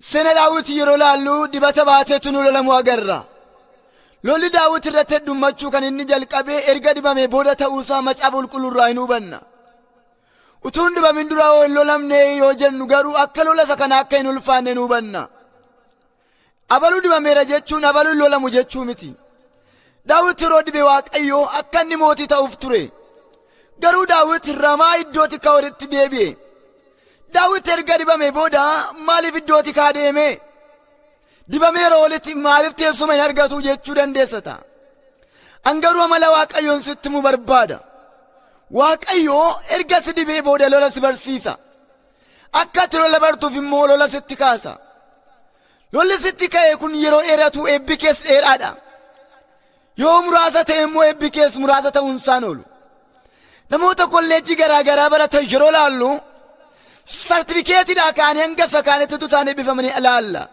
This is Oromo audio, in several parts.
Seenaa Daawit yeroo laallu dibata baateetu nu lolamu agarra. Lolli Daawit irratti heddummachuu kan inni jalqabee erga dibamee booda ta'uusaa macaafa qulqulluurraa hin hubanna. Utuu hin dibamin dura yoo hin lolamne yoo jennu garuu akka lola isa kana akka hin ulfaanne nu hubanna. Abaluu dibameera jechuun abaluu hin lolamu jechuu miti. Daawit yeroo dibe Waaqayyoo akka inni mootii ta'uuf ture. Garuu Daawit ramaa iddoo xiqqaa walitti deebi'e. Daawit erga dibame booda maaliif iddoo xiqqaa deeme? Dibameera walitti maaliif teessuma hin argatu jechuu dandeessata. An garuu amala Waaqayyoon sitti himuu barbaada. Waaqayyoo erga si dibee booda lola si barsiisa. Akka ati lola bartuuf immoo lola sitti kaasa. Lolli sitti ka'e kun yeroo dheeratu eebbi kees dheeraadha. Yoo muraasa ta'e immoo eebbi kees muraasa ta'uun isaan oolu. Namoota kolleejjii garaa garaa baratan yeroo laallu sartifikeetiidhaa kaanii hanga isa kaanitti isaan eebbifamanii ilaalla.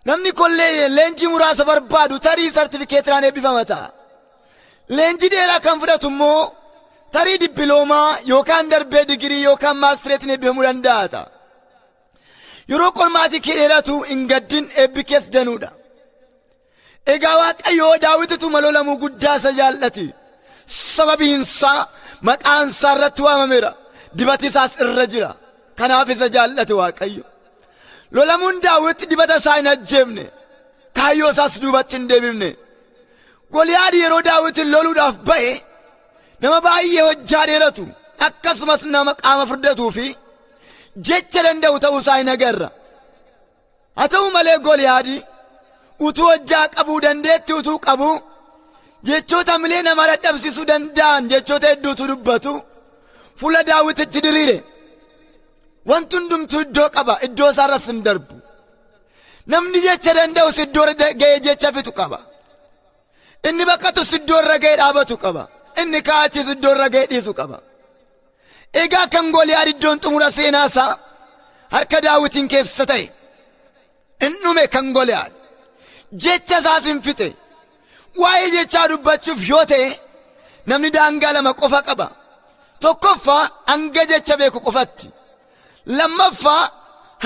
Namni kollee leenjii muraasa barbaadu tarii sartifikeetiidhaan eebbifama ta'a. Leenjii dheeraa kan fudhatu immoo tarii dippiloomaa yookaan darbee digirii yookaan maastireetiin eebbifamuu danda'a ta'a. Yeroo qormaatii kee dheeratu hin gaddin eebbi kees danuudha. Egaa Waaqayyoo Daawititu malolamuu guddaa isa jaallate. Sababiin isaa maqaan isaa irratti waamameera. Dibati isaas irra jira. Kanaaf isa jaallate Waaqayyo. Lolamuun Daawit dibata isaa hin ajjeefne. Kaayyoo isaas duubatti hin deebifne. Goliyaad yeroo Daawitin loluudhaaf ba'e nama baay'ee hojjaa dheeratu akkasumas nama qaama furdatuu fi jecha danda'u ta'uu isaa hin agarra. Haa ta'u malee Goliyaad utuu hojjaa qabuu dandeetti utuu qabu jechoota milee nama dadhabsiisuu danda'an jechoota hedduutu dubbatu fuula Daawititti diriire. Wanti hundumtuu iddoo qaba, iddoo isaarras hin darbu. Namni jecha danda'us iddoo ga'ee jecha fitu qaba. Inni baqatus iddoo irra ga'ee dhaabatu qaba. Inni kaachisu iddoo irra ga'ee dhiisu qaba. Egaa kan Goliyaad iddoon xumura seenaa isaa harka Daawitiin keessa ta'e. Inni dhume kan Goliyaad. Jecha isaas hin fixe. Waa'ee jechaa dubbachuuf yoo ta'e namni daangaa lama qofa qaba. Tokkoffaa hanga jecha beeku qofatti. Lammaffaa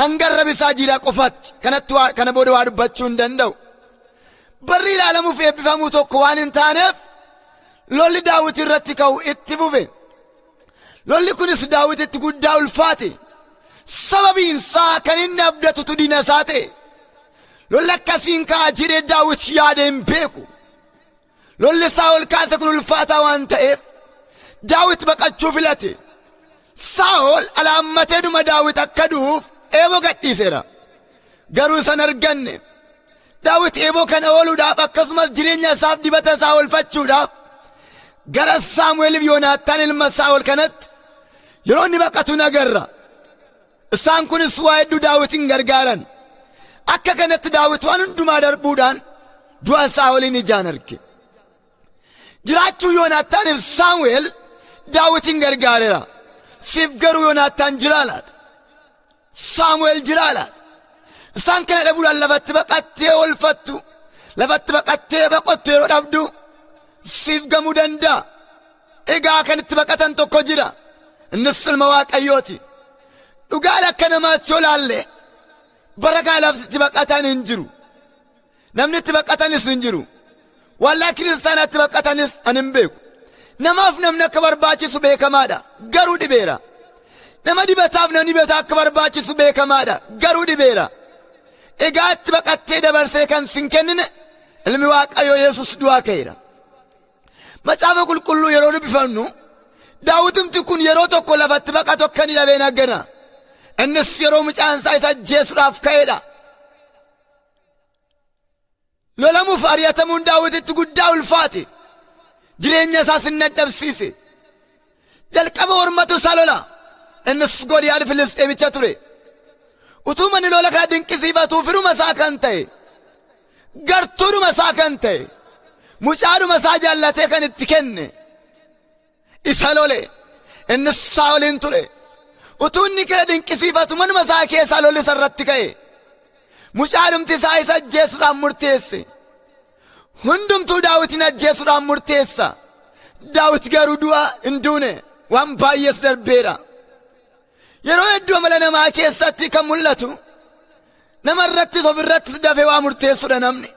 hanga arraba isaa jiidhaa qofatti. Kanatti kana booda waa dubbachuu hin danda'u. Barri ilaalamuuf eebbifamuu tokko waan hin taaneef lolli Daawit irratti ka'u itti fufe. Lolli kunis Daawititti guddaa ulfaate. Sababiin isaa kan inni abdatutu diina isaa ta'e. Lolli akkasiin ka'a jedhee Daawit yaadee hin beeku. Lolli Saa'ol kaase kun ulfaataa waan ta'eef Daawit baqachuu filate. Saa'ol alaammatee dhuma Daawit akka du'uuf eeboo gadhiiseera. Garuu san arganne. Daawit eeboo kana ooluudhaaf akkasumas jireenya isaaf dibata isaa oolfachuudhaaf gara Saamu'eeliif Yoonaataan ilma Saa'ol kanatti yeroo inni baqatu agarra. Isaan kunis waa hedduu Daawitin gargaaran. Akka kanatti Daawit waan hundumaa darbuudhaan du'a Saa'oliin ijaan arge. Jiraachuu Yoonaataaniif Saamu'eel Daawitin gargaareera. Siif garuu Yoonaataan jiraa laata? Saamu'eel jiraa laata? Isaan kana dhabuudhaan lafatti baqattee oolfattu, lafatti baqattee baqottu yeroo dhabdu siif gamuu danda'a. Egaa kan itti baqatan tokko jira. Innis ilma Waaqayyooti. Dhugaan akka namaatti yoo laalle bara kana lafti itti baqatan hin jiru. Namni itti baqatanis hin jiru. Waldaa kiristaanaatti baqatanis ani hin beeku. Namaaf namni akka barbaachisu beekamaadha. Garuu dhibeera. Nama dibataaf namni dibataa akka barbaachisu beekamaadha. Garuu dhibeera. Egaa itti baqattee dabarsee kan sin kennine ilmi Waaqayyoo Yesuus du'aa ka'eera. Macaafa qulqulluu yeroo dubbifannu Daawitumti kun yeroo tokko lafatti baqatu akka inni dhabeen argina. Innis yeroo mucaan isaa isa ajjeesuudhaaf ka'eedha. Lolamuuf ari'atamuun Daawititti guddaa ulfaate. Jireenya isaas hin dadhabsiise. Jalqaba ormatu isaa lola. Innis Goliyaad Filisxeemicha ture. Utuu manni lola kana dinqisiifatuu firuma isaa kan ta'e, gartuudhuma isaa kan ta'e, mucaadhuma isaa jaallatee kan itti kenne isa lole. Innis Saa'oliin ture. Utuu inni kana dinqisiifatu manuma isaa keessaa lolli isa irratti ka'e. Mucaadhumti isaa isa ajjeesuudhaan murteesse. Hundumtuu Daawitin ajjeesuudhaan murteessa. Daawit garuu du'a hin duune, waan baay'ees darbeera. Yeroo hedduu amala namaa keessatti kan mul'atu Nama irrattis of irrattis dafee waa murteessuudha namni.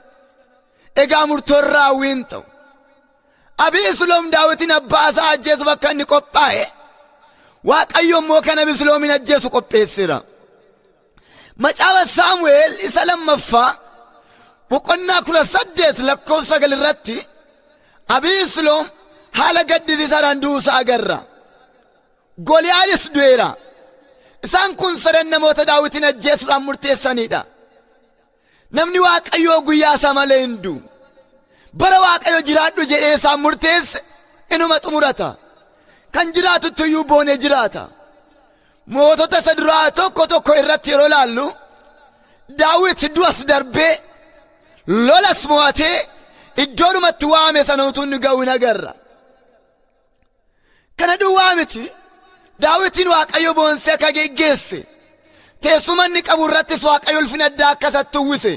Egaa murtoon raawwii hin ta'u. Abiisaloom Daawitiin abbaa isaa ajjeesuuf akka inni qophaa'e Waaqayyo immoo kan Abiisaloomin ajjeesu qopheesseera. Macaafa Saamu'eel isa lammaffaa boqonnaa 18 lakkoofsa 9 irratti Abiisaloom haala gaddisiisaadhaan du'uusaa agarra. Goliyaadis du'eera. Isaan kun sadan namoota Daawitiin ajjeesuudhaan murteessanidha. Namni Waaqayyoo guyyaa isaa malee hin du'u. Bara Waaqayyo jiraadhu jedhee isaan murteesse inuma xumurata. Kan jiraatutti iyyuu boonee jiraata. Mootota isa duraa tokko tokko irratti yeroo ilaallu Daawit du'as darbee lolas mo'atee iddoodhumatti waame sana utuu inni ga'u hin agarra. Kana duwwaa miti. Daawitiin Waaqayyo boonsee akka geggeesse teessuma inni qabu irrattis Waaqayyo ulfina addaa akka isatti uwwise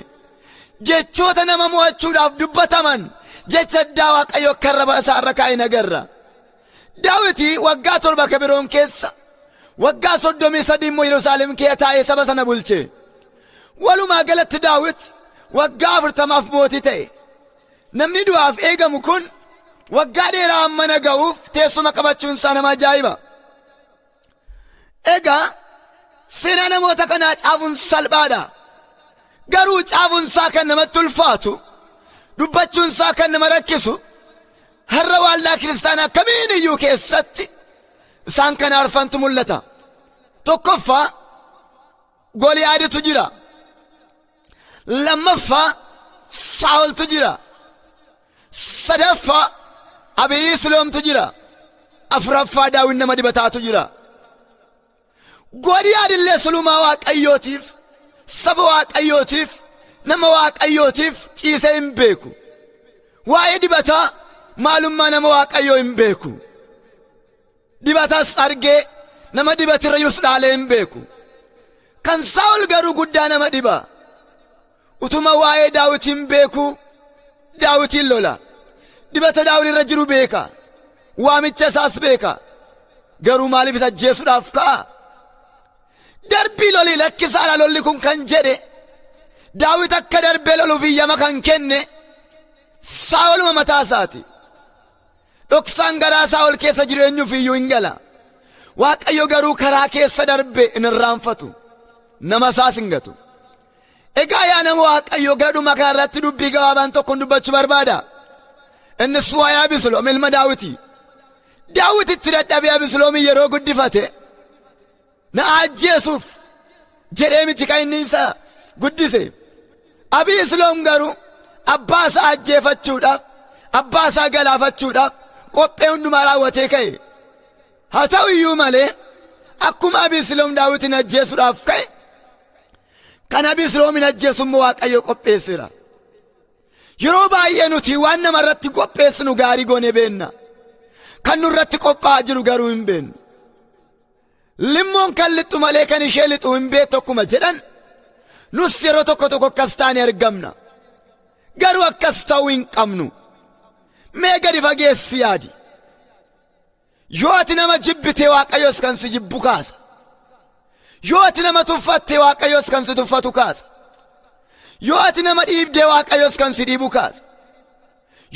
jechoota nama mo'achuudhaaf dubbataman jecha addaa Waaqayyo akka arraba isaa irra kaa'e hin agarra. Daawiti waggaa 7 Kebroon keessa waggaa 33 immoo Yerusaalem keessa taa'ee saba sana bulche. Walumaa galatti Daawit waggaa 40 mootii ta'e. Namni du'aaf eegamu kun waggaa dheeraa amma na ga'uuf teessuma qabachuun isaa nama ajaa'iba. Egaa seenaa namoota kanaa caafuun salphaadha. Garuu caafuun isaa kan namatti ulfaatu, dubbachuun isaa kan nama rakkisu, har'a waldaa kiristaanaa kamiin iyyuu keessatti isaan kana arfantu mul'ata. Tokkoffaa Goliyaaditu jira. Lammaffaa Saa'oltu jira. Sadaffaa Abiisaloomtu jira. Afuraffaa Daawit nama dibataatu jira. Goliyaadillee sulumaa Waaqayyootiif, saba Waaqayyootiif, nama Waaqayyootiif ciisee hin beeku. Waa'ee dibataa maalummaa nama Waaqayyoo hin beeku. Dibataas argee nama dibatirra jirus dhaalee hin beeku. Kan Saa'ol garuu guddaa nama dhiba. Utuma waa'ee Daawit hin beeku, Daawitiin lola. Dibata Daawit irra jiru beeka. Waamicha isaas beeka. Garuu maaliif isa ajjeesuudhaaf ka'a? Darbii lolii lakkisaadha lolli kun kan jedhe Daawit akka darbee loluuf iyyama kan kenne Saa'oluma mataa isaati. Dhoksaan garaa Saa'ol keessa jiru eenyuuf iyyuu hin gala. Waaqayyo garuu karaa keessa darbe hin irraanfatu. Nama isaas hin gatu. Egaa yaa nama Waaqayyo gara dhuma kana irratti dubbii gabaabaan tokkoon dubbachuu barbaada. Innis waa'ee Abiisaloom ilma Daawiti. Daawit itti dadhabee Abiisaloomin yeroo guddifate na ajjeesuuf jedhee miti kan inni isa guddise. Abiisaloom garuu abbaa isaa ajjeefachuudhaaf, abbaa isaa galaafachuudhaaf qophee hundumaa raawwatee ka'e. Haa ta'u iyyuu malee akkuma Abiisaloom Daawitin ajjeesuudhaaf ka'e kan Abiisaloomin ajjeesu immoo Waaqayyo qopheesseera. Yeroo baay'ee nuti waan nama irratti qopheessinu gaarii goonee beenna. Kan nurratti qophaa'aa jiru garuu hin beennu. Limmoon kan lixu malee kan ishee lixu hin beektu akkuma jedhan nus yeroo tokko tokko akkas taane argamna. Garuu akkas ta'uu hin qabnu. Mee gadi fageessi yaadi. Yoo ati nama jibbitee Waaqayyos kan si jibbu kaasa. Yoo ati nama tuffattee Waaqayyos kan si tuffatu kaasa. Yoo ati nama dhiibdee Waaqayyos kan si dhiibu kaasa.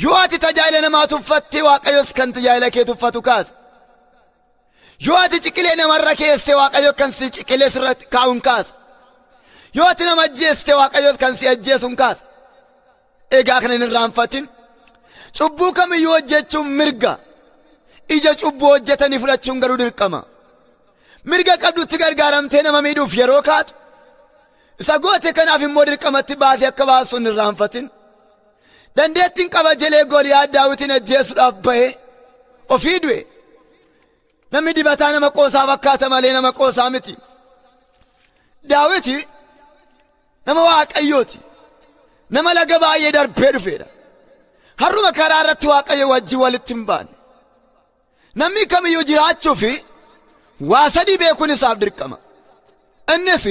Yoo ati tajaajila namaa tuffattee Waaqayyos kan tajaajila kee tuffatu kaasa. Yoo ati ciqilee namarra keessee Waaqayyo kan si ciqilee sirra kaa'uun kaasa. Yoo ati nama ajjeeste Waaqayyo kan si ajjeesuun kaasa. Egaa kana hin irraanfatin. Cubbuu kamiyyuu hojjechuun mirga. Ija cubbuu hojjetanii fudhachuun garuu dirqama. Mirga qabdutti gargaaramtee nama miidhuuf yeroo kaatu isa goote kanaaf immoo dirqamatti baasee akka baasu hin irraanfatin. Dandeettiin qaba jedhee Goliyaad Daawitin ajjeesuudhaaf bahee ofii du'e. Namni dibataa nama qoosaa fakkaata malee nama qoosaa miti. Daawiti nama Waaqayyooti. Nama laga baay'ee darbee dhufeedha. Har'uma karaa irratti Waaqayyo wajjin walitti hin baane. Namni kamiyyuu jiraachuu fi waa sadii beekuun isaaf dirqama. Innis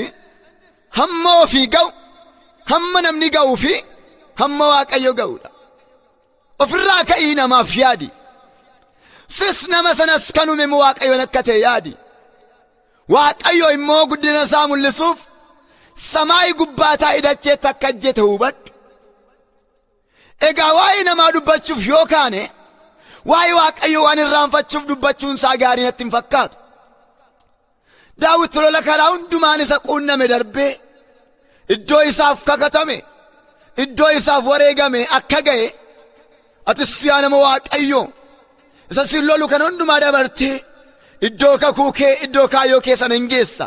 hamma ofii ga'u, hamma namni ga'uu fi hamma Waaqayyo ga'uudha. Ofirraa ka'ii namaaf yaadi. Sis nama sanas kan uume Waaqayyoon akka ta'e yaadi. Waaqayyo immoo guddina isaa mul'isuuf samaayii gubbaa taa'ee dacheetti akka hojjete hubadhu. Egaa waa'ee namaa dubbachuuf yoo kaane waa'ee Waaqayyoo waan irraanfachuuf dubbachuun isaa gaarii natti hin fakkaatu. Daawit lola karaa hundumaan isa quunname darbee iddoo isaaf kakatame, iddoo isaaf wareegame akka ga'e atis yaa nama Waaqayyoo isa si lolu kan hundumaa dabartee iddoo kakuu kee, iddoo kaayyoo kee sana hin geessa.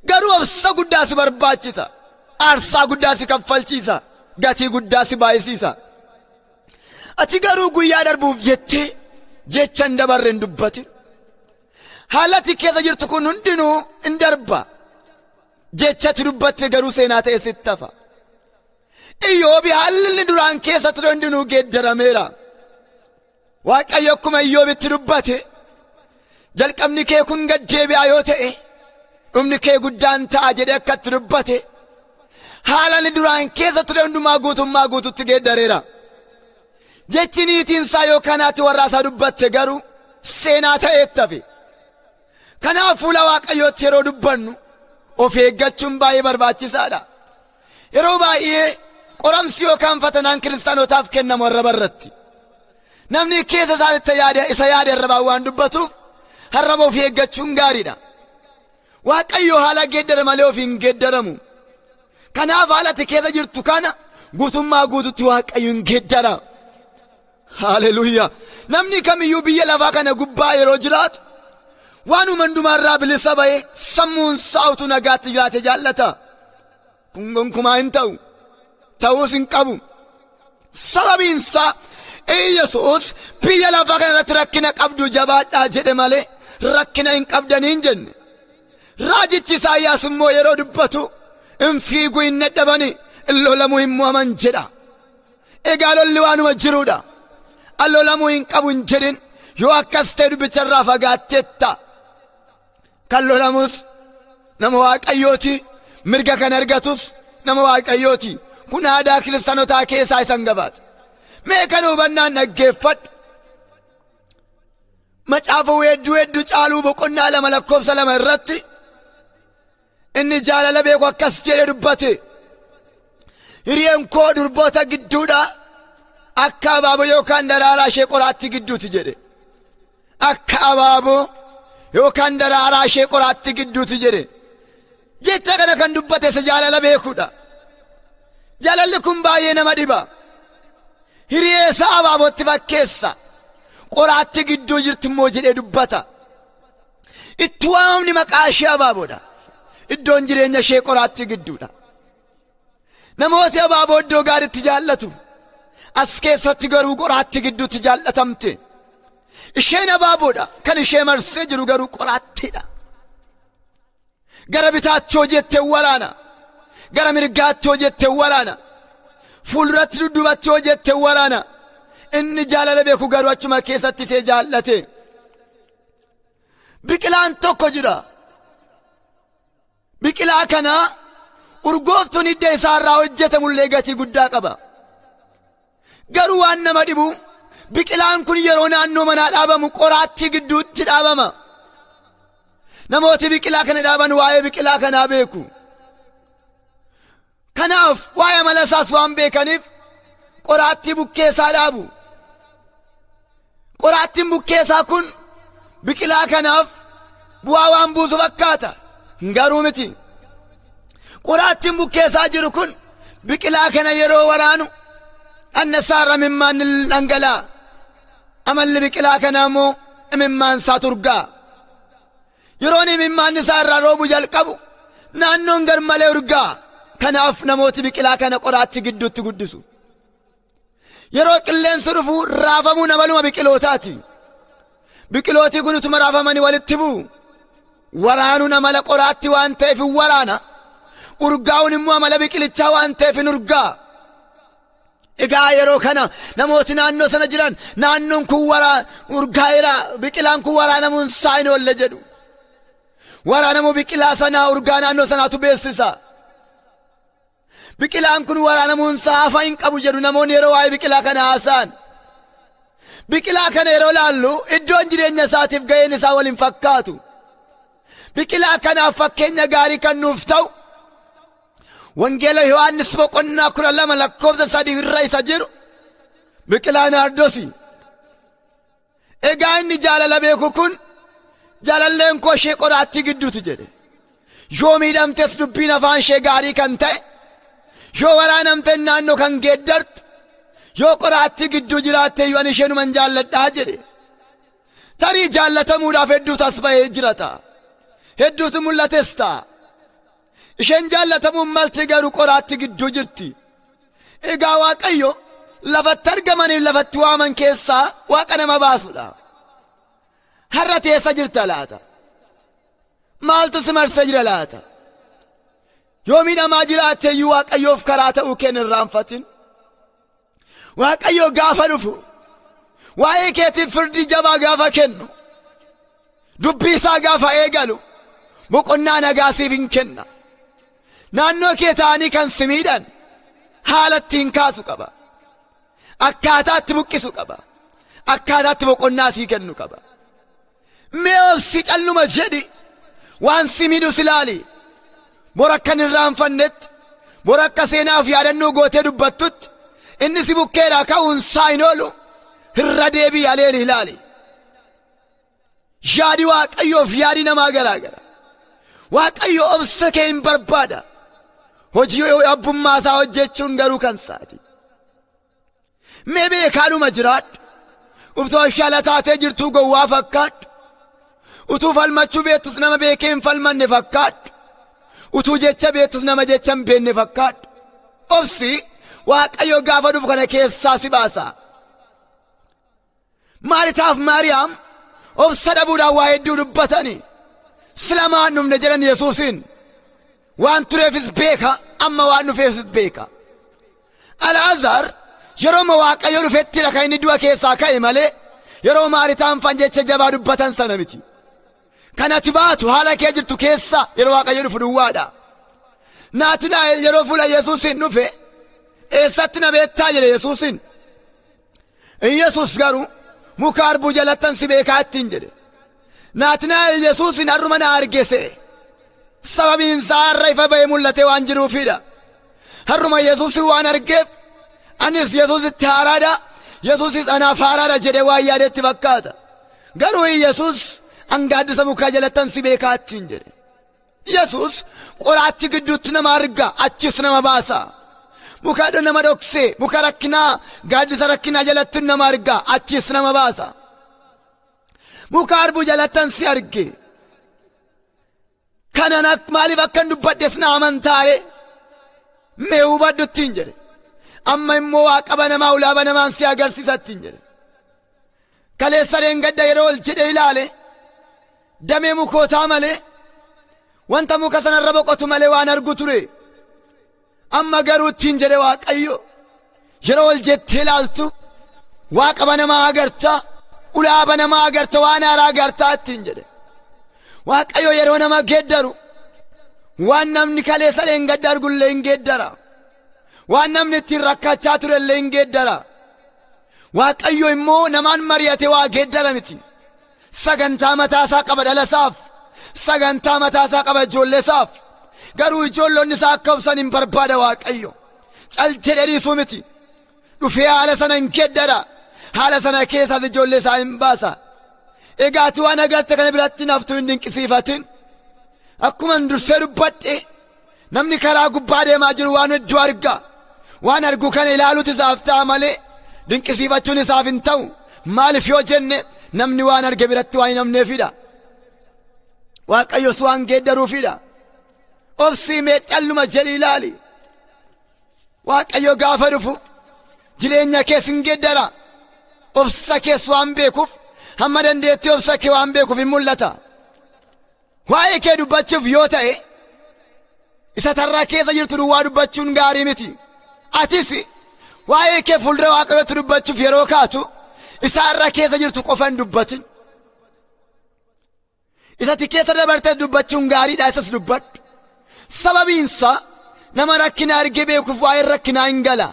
Garuu obsa guddaa si barbaachisa, aarsaa guddaa si kaffalchiisa, gatii guddaa si baay'isiisa. Ati garuu guyyaa darbuuf jettee jecha hin dabarre hin dubbatin. Haala ati keessa jirtu kun hundinuu hin darba. Jecha ati dubbatte garuu seenaa ta'e sitti hafa. Iyyoobi haalli inni duraan keessa ture hundinuu geeddarameera. Waaqayyo akkuma Iyyoobitti dubbate jalqabni kee kun gad deebi'aa yoo ta'e dhumni kee guddaan ta'a jedhee akka itti dubbate haala inni duraan keessa ture hundumaa guutummaa guututti geeddareera. Jechi niitiin isaa yookaan haati warraa isaa dubbatte garuu seenaa ta'eetti hafe. Kanaaf fuula Waaqayyootti yeroo dubbannu of eeggachuun baay'ee barbaachisaadha. Yeroo baay'ee qoramsi yookaan fatanaan kiristaanotaaf kennamu arraba irratti. Namni keessa isaatti isa yaade arrabaan waan dubbatuuf arraba of eeggachuun gaariidha. Waaqayyo haala geeddara malee of hin geeddaramu. Kanaaf haala ati keessa jirtu kana guutummaa guututti Waaqayyo hin geeddara. Haleluuyaa. Namni kamiyyuu biyya lafaa kana gubbaa yeroo jiraatu waanuma hundumaarraa bilisa ba'ee sammuun isaa utuu nagaatti jiraate jaallata. Kun gonkumaa hin ta'u, ta'uus hin qabu. Sababiin isaa Iyyasuus biyya lafaa kana irratti rakkina qabdu jabaadhaa jedhe malee rakkina hin qabdanii hin jenne. Raajichi Isaayyaas immoo yeroo dubbatu hin fiiguu hin dadhabani, hin lolamuu hin mo'aman jedha. Egaa lolli waanuma jiruudha. Lolamuu hin qabu hin jedhin, yoo akkas ta'e dubbicharraa fagaatteetta. Kan lolamus nama Waaqayyooti, mirga kan argatus nama Waaqayyooti. Kun aadaa kiristaanotaa keessaa isa hangafaati. Mee kan hubannaan dhaggeeffadhu. Macaafa weedduu hedduu caaluu boqonnaa 2 lakkoofsa 2 irratti inni jaalala beeku akkas jedhee dubbate. Hiriyeen koo durboota gidduudha akka abaaboo yookaan daraaraa ishee qoraattii gidduuti jedhe. Akka abaaboo yookaan daraaraa ishee qoraattii gidduuti jedhe. Jecha kana kan dubbate isa jaalala beekuudha. Jaalalli kun baay'ee nama dhiba. Hiriyee isaa abaabootti fakkeessa. Qoraattii gidduu jirti immoo jedhee dubbata. Itti waamamni maqaa ishee abaaboodha. Iddoon jireenya ishee qoraattii gidduudha. Namooti abaaboo iddoo gaariitti jaallatu. As keessatti garuu qoraattii gidduutti jaallatamte. Isheen abaaboodha. Kan ishee marsee jiru garuu qoraattiidha. Gara bitaatti hojjettee waraana. Gara mirgaatti hojjettee waraana. Fuulduratti dudduubatti hojjettee waraana. Inni jaalala beeku garuu achuma keessatti ishee jaallate. Biqilaan tokko jira. Biqilaa kana urgooftuun hidda isaarraa hojjetamullee gatii guddaa qaba. Garuu waan nama dhibu biqilaan kun yeroo naannoo manaa dhaabamu qoraattii gidduutti dhaabama. Namooti biqilaa kana dhaaban waa'ee biqilaa kanaa beeku. Kanaaf waa'ee amala isaas waan beekaniif qoraattii bukkee isaa dhaabu. Qoraattiin bukkee isaa kun biqilaa kanaaf bu'aa waan buusu fakkaata. Garuu miti. Qoraattiin bukkee isaa jiru kun biqilaa kana yeroo waraanu dhanna isaarra imimmaan dhangala'a. Amalli biqilaa kanaa immoo imimmaan isaa turgaa. Yeroon imimmaan isaa irraa roobu jalqabu naannoon garmalee urgaa. Kanaaf namooti biqilaa kana qoraattii gidduutti guddisu. Yeroo qilleensi dhufu raafamuun amaluma biqilootaati. Biqilootii kun utuma raafamanii walitti bu'u. Waraanuun amala qoraattii waan ta'eef hin waraana. Urgaa'uun immoo amala biqilichaa waan ta'eef hin urgaa. Egaa yeroo kana namooti naannoo sana jiran naannoon kun urgaa'eera, biqilaan kun waraanamuun isaa hin oolle jedhu. Waraanamuu biqilaa sanaa urgaa naannoo sanaatu beeksisa. Biqilaan kun waraanamuun isaa hafa hin qabu jedhu namoonni yeroo waa'ee biqilaa kana haasa'an. Biqilaa kana yeroo laallu iddoon jireenya isaatiif ga'een isaa wal hin fakkaatu. Biqilaa kanaaf fakkeenya gaarii kan nuuf ta'u Wangeela Yohaannis boqonnaa 12 lakkoofsa 3 irra isa jiru biqilaa naardosi. Egaa inni jaalala beeku kun jaalalleen koo ishee qoraattii gidduuti jedhe. Yoo miidhamtes dubbiin afaan ishee gaarii kan ta'e, yoo waraanamte naannoo kan geeddartu, yoo qoraattii gidduu jiraatte iyyuu ani isheenuman jaalladhaa jedhe. Tarii jaallatamuudhaaf hedduutu as ba'ee jira ta'a. Hedduutu mul'ates ta'a. Isheen jaallatamuun malti garuu qoraattii gidduu jirti. Egaa Waaqayyo lafatti argamaniif lafatti waaman keessaa Waaqa nama baasudha. Har'a teessa jirta laata? Maaltu si marsee jira laata? Yoo miidhamaa jiraatte iyyuu Waaqayyoof karaa ta'uu kee hin irraanfatin. Waaqayyo gaafa dhufu waa'ee keetiif firdii jabaa gaafa kennu, dubbii isaa gaafa eegalu boqonnaa nagaa siif hin kenna. Naannoo kee ta'anii kan si miidhan haala ittiin kaasu qaba. Akkaataatti buqqisu qaba. Akkaataatti boqonnaa sii kennu qaba. Mee obsi calluma jedhi, waan si miidhus ilaali. Bor akka hin irraanfannetti, bor akka seenaaf yaadannoo gootee dubbattutti, inni si bukkeedhaa ka'uun isaa hin oolu. Irra deebii aleeli ilaali. Yaadi Waaqayyoof yaadi namaa garaa gara. Waaqayyo obsa kee hin barbaada. Hojii abbummaa isaa hojjechuun garuu kan isaati. Mee beekaadhuma jiraadhu. Utuu shala taatee jirtuu gowwaa fakkaadhu. Utuu falmachuu beektus nama beekee hin falmanne fakkaadhu. Utuu jecha beektus nama jecha hin beekne fakkaadhu. Obsi Waaqayyo gaafa dhufu kana keessaa si baasa. Maaritaaf Maariyaam obsa dhabuudhaan waa hedduu dubbatani. Silamaan dhufne jedhan Yesuusiin. Waan tureefis beeka, amma waan dhufeefis beeka. Alaazaar yeroo Waaqayyo dhufettidha kan inni du'a keessaa ka'e malee yeroo Maaritaan fan jecha jabaa dubbatan sana miti. Kan ati baatu haala kee jirtu keessa yeroo Waaqayyo dhufu duwwaadha. Naatinaa'el yeroo fuula Yesuusiin dhufe eessatti na beektaa jedhe Yesuusiin. Yesuus garuu muka harbuu jalattan si beekaa ittiin jedhe. Naatinaa'el Yesuusiin har'uma na argese. Sababiin isaa har'a ifa ba'ee mul'atee waan jiruufidha. Har'uma Yesuusin waan argeef anis Yesuusitti haaraadha, Yesuusis anaaf haaraadha jedhee waan yaadetti fakkaata. Garuu Yesuus gaaddisa mukaa jalattan si beekaa ittiin jedhe. Yesuus qoraattii gidduutti nama arga, achis nama baasa. Muka nama dhoksee, muka rakkinaa, gaaddisa rakkinaa jalatti nama arga, achis nama baasa. Muka harbuu jalattan si arge. Kanan maaliif akkan dubbadhes na amantaare? Mee hubadhu ittiin jedhe. Amma immoo waaqa banamaa ulaa banamaan si agarsiisa ittiin jedhe. Kaleessa dheengadda yeroo ol jedhee ilaale damee mukootaa malee wanta muka sanarra boqotu malee waan argu ture. Amma garuu ittiin jedhe Waaqayyo yeroo ol jettee ilaaltu waaqa banamaa agarta, ulaa banamaa agarta, waan haaraa agartaa ittiin jedhe. Waaqayyo yeroo nama geeddaru waan namni kaleessa dheengadda argullee hin geeddara. Waan namni ittiin rakkachaa turellee hin geeddara. Waaqayyo immoo namaan mari'ate waa geeddara miti. Sagantaa mataasaa qaba dhalasaaf, sagantaa mataasaa qaba ijoolleesaaf. Garuu ijoollonni isaa akka obsan hin barbaada Waaqayyo. Cal jedhee dhiisuu miti. Dhufee haala sana hin geeddara. Haala sana keessaas ijoollee isaa hin baasa. Egaa ati waan agarte kana biratti naftuu hin dinqisiifatin. Akkuma dursee dubbadhe namni karaa gubbaa deemaa jiru waan hedduu arga. Waan argu kana ilaaluutu isaaf ta'a malee dinqisiifachuun isaaf hin ta'u. Maaliif yoo jenne namni waan arge biratti waan hin hafneefidha. Waaqayyos waan geeddaruufidha. Obsii mee calluma jedhi ilaali. Waaqayyo gaafa dhufu jireenya kees hin geeddara. Obsa kees waan beekuuf, hamma dandeettii obsa kee waan beekuuf hin mul'ata. Waa'ee kee dubbachuuf yoo ta'e isa tarraa keessa jirtu duwwaa dubbachuun gaarii miti. Atis waa'ee kee fuuldura Waaqayyootti dubbachuuf yeroo kaatu isa har'a keessa jirtu qofa hin dubbatin. Isatti keessa dabartee dubbachuun gaariidha, isas dubbadhu. Sababiinsa nama rakkina argee beekuuf waa'een rakkinaa hin gala.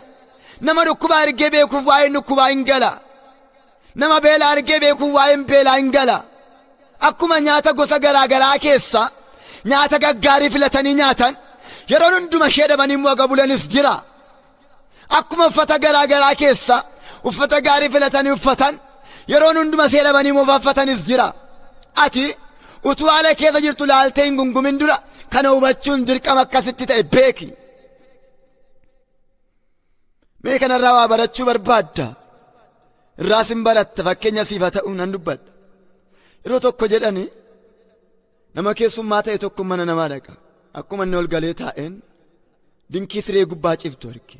Nama dhukkuba argee beekuuf waa'een dhukkubaa hin gala. Nama beela argee beekuuf waa'een beelaa hin gala. Akkuma nyaata gosa garaa garaa keessa nyaata gaggaarii filatanii nyaatan, Yeroon hunduma ishee dhabanii immoo gabulanis jira. Akkuma uffata garaa garaa keessa uffata gaarii filatanii uffatan yeroon hunduma ishee dhabanii immoo uffatanis jira. Ati utuu haala keessa jirtu laaltee hin gungumin dura kana hubachuun dirqama akkasitti ta'e beeki. Mee kanarraa waa barachuu barbaadda. Irraas hin baratta fakkeenya siif haa ta'u nan dubbadha. Yeroo tokko jedhani nama keessummaa ta'e tokko mana namaa dhaqa. Akkuma inni ol galee taa'een dinkii siree gubbaa ciftu arge.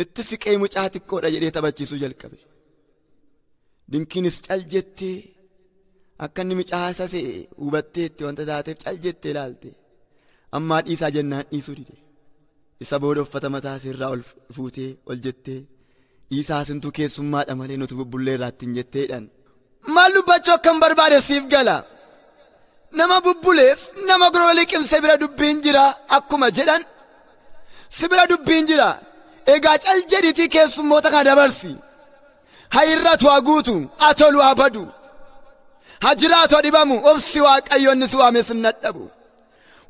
Itti siqee mucaa xiqqoodha jedhee taphachiisuu jalqabe. Dinkiinis cal jettee akka inni mucaa isa se'e hubatteetti wanta taateef cal jettee ilaalte. Ammaa dhiisaa jennaan dhiisuu dide. Isa booda uffata mataa irraa ol fuutee ol jettee dhiisaa sintuu keessummaadha malee nuti bubbullee irraatti hin jetteedhaan. Maal dubbachuu akkam barbaade siif gala. Nama bubbuleef nama gorora liqimse bira dubbiin jira akkuma jedhan si bira dubbiin jira. Egaa cal jedhiitii keessummoota kana dabarsi. Haa irratu haa guutu, haa tolu haa badu, haa jiraatu haa dhibamu, obsi Waaqayyo inni si waame sin dadhabu.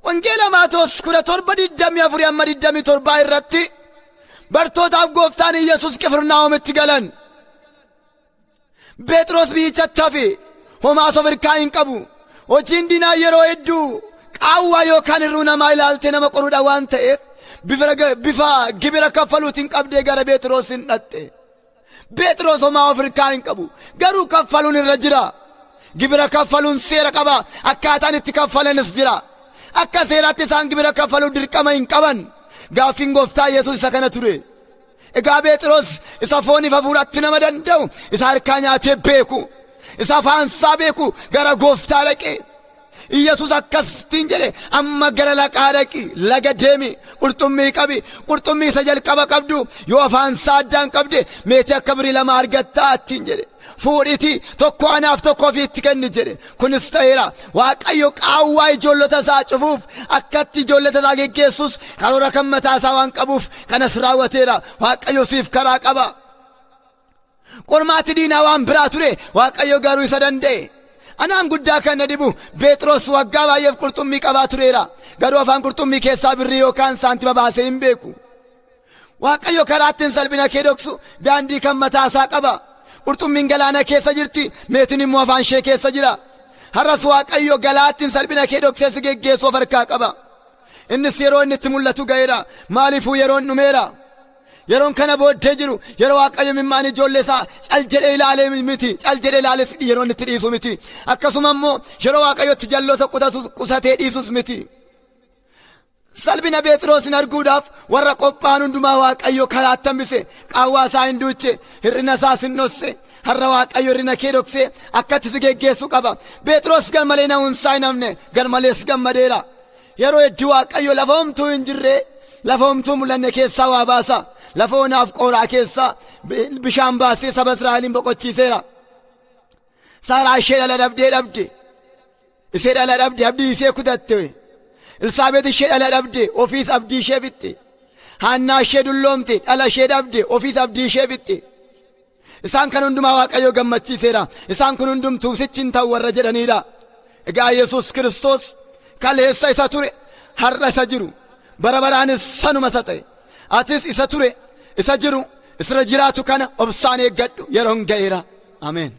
Wangeela Maatewos 17:24-27 irratti bartootaaf gooftaan Iyyasuus Qifirnaahomitti galan. Phexros biyyichatti hafe homaas of harkaa hin qabu. Hojiin diinaa yeroo hedduu qaawwaa yookaan hir'uu namaa ilaaltee nama qoruudha waan ta'eef bifa gibira kaffaluutiin qabdee gara Phexros hin dhatte. Phexros homaa of harkaa hin qabu, garuu kaffaluun irra jira. Gibira kaffaluun seera qaba, akkaataan itti kaffalanis jira. Akka seeraatti isaan gibira kaffaluu dirqama hin qaban. Gaaffiin gooftaa Yesuus isa kana ture. Egaa Phexros isa fooniif hafuuratti nama danda'u, isa harkaa nyaatee beeku, isa afaansaa beeku gara gooftaa dhaqe. Iyyasuus akkasiin jedhe, amma gara laqaa dhaqi, laga deemi, qurxummii qabi, qurxummii isa jalqaba qabdu yoo afaansaa addaan qabde meetii akka birii 2 argattaa ittiin jedhe. Fuudhiitii tokko anaaf tokko ofiitti kenni jedhe. Kunis ta'eera. Waaqayyo qaawwaa ijoollota isaa cufuuf akkatti ijoollota isaa geggeessus karoora kan mataa isaa waan qabuuf kanas raawwateera. Waaqayyo siif karaa qaba. Qormaati diinaa waan biraa ture, Waaqayyo garuu isa danda'e. Anaan guddaa kan na dhibu Phexros waggaa baay'eef qurxummii qabaa tureera. Garuu afaan qurxummii keessaa birrii yookaan saantima baasee hin beeku. Waaqayyo karaa ittiin salphina kee dhoksu daandii kan mataa isaa qaba. Qurxummiin galaana keessa jirti, meetiin immoo afaan ishee keessa jira. Har'as Waaqayyo galaattiin salphina kee dhoksee si geggeessu of harkaa qaba. Innis yeroo inni itti mul'atu ga'eera. Maaliifuu yeroon dhumeera. Yeroon kana booddee jiru yeroo Waaqayyo mimmaan ijoollee isaa cal jedhee ilaalee miti, cal jedhee ilaalees yeroo inni itti dhiisu miti. Akkasuma immoo yeroo Waaqayyo itti jalloosa qusatee dhiisus miti. Salphina Phexrosin arguudhaaf warra qophaa'an hundumaa Waaqayyo karaatti hambise. Qaawwaa isaa hin duuche, hir'ina isaas hin dhosse. Har'a Waaqayyo hir'ina kee dhoksee akkatti si geggeessu qaba. Phexros garmalee na'uunsaa hin hafne, garmalees gammadeera. Yeroo hedduu Waaqayyo lafa homtuu hin jirre, lafa homtuu mul'anne keessaa waa baasa. Lafa onaaf qooraa keessaa bishaan baasee saba Israa'eliin boqochiiseera. Saaraa ishee dhala dhabdee dhabde, ishee dhala dhabde abdii ishee kutatte. Elsaabeet ishee dhala dhabde ofiis abdii ishee fixxe. Haannaa ishee dulloomte dhala ishee dhabde ofiis abdii ishee fixxe. Isaan kan hundumaa Waaqayyo gammachiiseera. Isaan kun hundumtuu sichi hin ta'u warra jedhaniidha. Egaa Yesuus Kiristoos kaleessa isa ture, har'a isa jiru, bara baraanis sanuma isa ta'e. Atis isa ture, isa jiru, isirra jiraatu kana obsaan eeggadhu, yeroon ga'eera. Ameen.